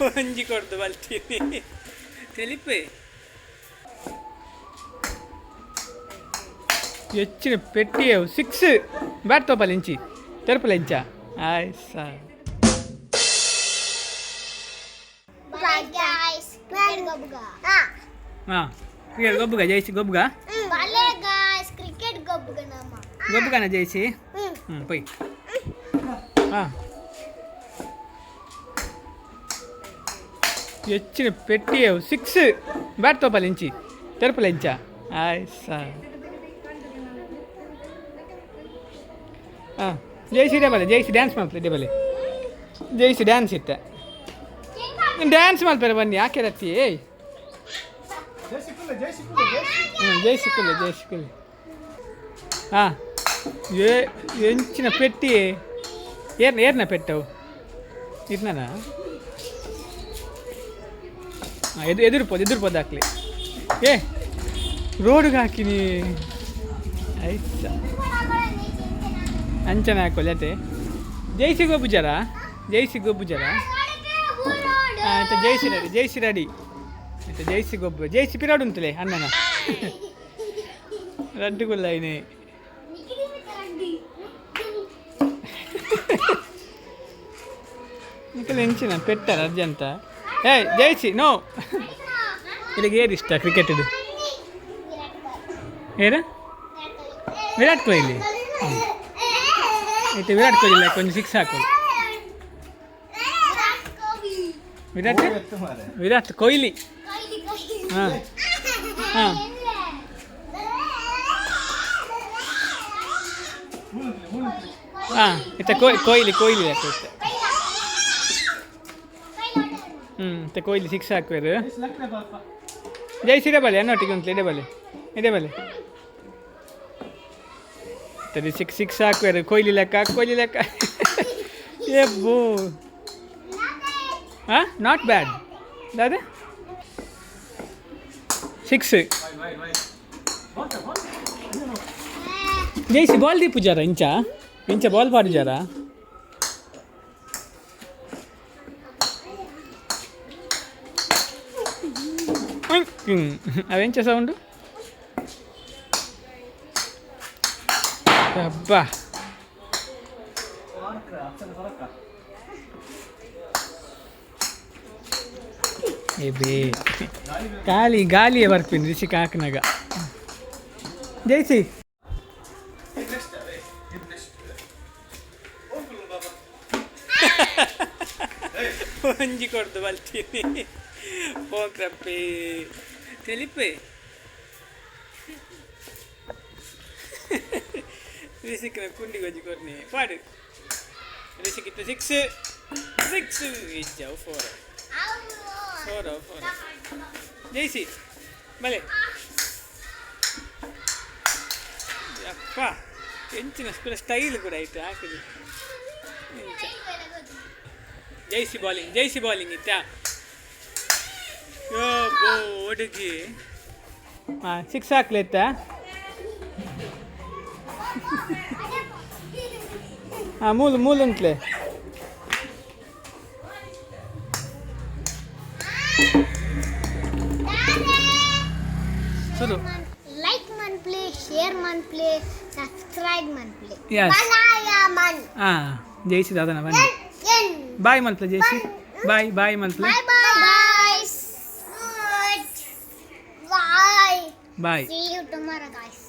ಒಂಜಿ ಕೊರ್ದು ಬಲ್ತೀನಿ ತೆಲಿಪೆ ಹೆಚ್ಚಿನ ಪೆಟ್ಟಿ ಸಿಕ್ಸ್ ಬ್ಯಾಟ್ ತೋಪಲ್ ಇಂಚಿ ತೆರಪಲ ಇಂಚ ಆಯ್ sir. Bye guys. Cricket ಗೊಬ್ಬುಗ. ಹಾಂ, ಕ್ರಿಕೆಟ್ ಗೊಬ್ಬುಗ ಜಯಿಸಿ ಗೊಬ್ಬುಗ. ಭಲೆ guys, cricket ಗೊಬ್ಬುಗ ನಮ್ಮ. ಗೊಬ್ಬುಗನ ಜಯಿಸಿ. ಹ್ಞೂ ಪೊಯ್. ಹಾಂ, ಹೆಚ್ಚಿನ ಪೆಟ್ಟಿ ಸಿಕ್ಸ್ ಬ್ಯಾಟ್ ತೋಪಲ್ ಇಂಚಿ ತೆರಪಲ ಇಂಚ ಆಯ್ ಸರ್. ಹಾಂ, ಜಯಿಸಿ ಇದೇ ಬಲೆ, ಜಯಿಸಿ ಡ್ಯಾನ್ಸ್ ಮಾಡ್ತಾರೆ ಇದೇ ಬಲೆ. ಜಯಿಸಿ ಡ್ಯಾನ್ಸ್ ಇತ್ತ, ಡ್ಯಾನ್ಸ್ ಮಾಡ್ತಾರೆ ಬನ್ನಿ. ಯಾಕೆ ರತ್ತಿ? ಏಯ್, ಹ್ಞೂ, ಜೈ ಸಿಕ್ಕಲ್ಲ, ಜೈ ಸಿಕ್ಕಲ್ಲ. ಹಾಂ, ಏ ಎಂಚಿನ ಪೆಟ್ಟಿ ಏರ್ನ ಏರ್ನ ಪೆಟ್ಟವು ಇರ್ನ. ಹಾಂ, ಎದು ಎದುರುಪೋದು ಎದುರುಪೋದು ಹಾಕ್ಲಿ. ಏ ರೋಡ್ಗೆ ಹಾಕಿನಿ. ಆಯ್ತ, ಅಂಚನೆ ಹಾಕೋಲಿ ಅತ್ತೆ. ಜೈಸಿ ಗೊಬ್ಬುಜಾರ, ಜೈಸಿ ಗೊಬ್ಬುಜಾರ. ಹಾಂ, ಆಯ್ತು, ಜೈಸಿ ರೆಡಿ, ಜೈಸಿ ರೆಡಿ. ಆಯ್ತು, ಜೈಸಿ ಗೊಬ್ಬು, ಜೈಸಿ ಪಿರಾಡು ಉಂಟುಲೆ ಅಣ್ಣನ ರಡ್ಡು ಗುಲ್ಲ ಇನಿ. ನಿಕಲ್ ಎಂಚಿನ ಪೆಟ್ಟರ ಅರ್ಜಂತ. ಏಯ್ ಜೈಸಿ, ನೋ. ಇಲ್ಲಿಗೆ ಏರು ಇಷ್ಟ ಕ್ರಿಕೆಟ್ ಇದು? ಏರ? ವಿರಾಟ್ ಕೊಹ್ಲಿ. ಆಯ್ತು, ವಿರಾಟ್ ಕೊಹ್ಲಿ ಇಲ್ಲ, ಕೊಂಚ ಸಿಕ್ಸ್ ಹಾಕು. ವಿರಾಟ್, ವಿರಾಟ್ ಕೊಹ್ಲಿ. ಹಾಂ ಹಾಂ ಹಾಂ, ಇತ್ತ ಕೊಹ್ಲಿ, ಕೊಹ್ಲಿ ಹಾಕು ಇತ್ತ. ಹ್ಞೂ, ಇತ್ತ ಕೊಹ್ಲಿ ಸಿಕ್ಸ್ ಹಾಕುವರು. ಜೈಸಿ ಇಡೆ ಬಲೆ, ಅನ್ನೊಟ್ಟಿಗೆ ಉಂಟು. ಇಡೆ ಬಲೆ, ಇಡೆ ಬಲೆ. ತರಿ ಸಿಕ್ಸ್ ಸಿಕ್ಸ್ ಹಾಕುವರು. ಕೊಹ್ಲಿ ಲೆಕ್ಕ, ಕೊಹ್ಲಿ ಲೆಕ್ಕ. ಎಬ್ಬೋ. ಹಾಂ, not bad ದಾದ. ಸಿಕ್ಸ್. ಜೈಸಿ ಬಾಲ್ ದೀಪುಜಾರ, ಇಂಚ ಇಂಚ ಬಾಲ್ ಪಾಡುಜಾರ. ಅವೆಂಚ ಸೌಂಡು? ಅಬ್ಬಾ. ಏ ಬೇ, ಗಾಲಿ ಗಾಲಿಯೇ ಬರ್ಪಿನಿ ರಿಷಿಕ ಹಾಕ್ನಾಗ ಜೈಸಿ. ಒಂಜಿ ಕೊರ್ದು ಬಲ್ತೀನಿ ಪೋಕ್ರಪ್ಪಿ ತೆಲಿಪೆ. ರಿಸಿಕ್ನ ಕುಂಡಿ ಒಂಜಿ ಕೊರ್ನಿ ಪಾಡು. ರಿಸಿಕ್ ಇತ್ತ ಸಿಕ್ಸ್, ಸಿಕ್ಸ್ ಇಜ್ಜವು. Four, four, four. ಜೈಸಿ ಬಲೆ. ಅಪ್ಪ, ಎಂಚಿನ ಸ್ಟೈಲ್ ಕೂಡ ಆಯ್ತು ಹಾಕಿದೆ ಎಂಚ. ಜೈಸಿ ಬಾಲಿಂಗ್, ಜೈಸಿ ಬಾಲಿಂಗ್ ಇತ್ತ. ಬೋ ಒಡುಗಿ. ಹಾಂ, ಸಿಕ್ಸ್ ಹಾಕ್ಲೈತ. ಹಾಂ, ಮೂಲು ಮೂಲು ಉಂಟ್ಲೆ. ಶುರು. ಲೈಕ್ ಮನ್ಪ್ಲೆ, ಶೇರ್ ಮನ್ಪ್ಲೆ, ಸಬ್ಸ್ಕ್ರೈಬ್ ಮನ್ಪ್ಲೆ. Yes. ಬಲಾಯ ಮನ್. ಹಾಂ, ಜೈಸಿ ದಾದನ ಬನ್ನಿ. ಬಾಯ್ ಮಲ್ಪ್ಲೆ ಜೈಸಿ, ಬಾಯ್ ಬಾಯ್ ಮಲ್ಪ್ಲೆ. Bye bye guys. Bye. Bye. See you tomorrow, guys.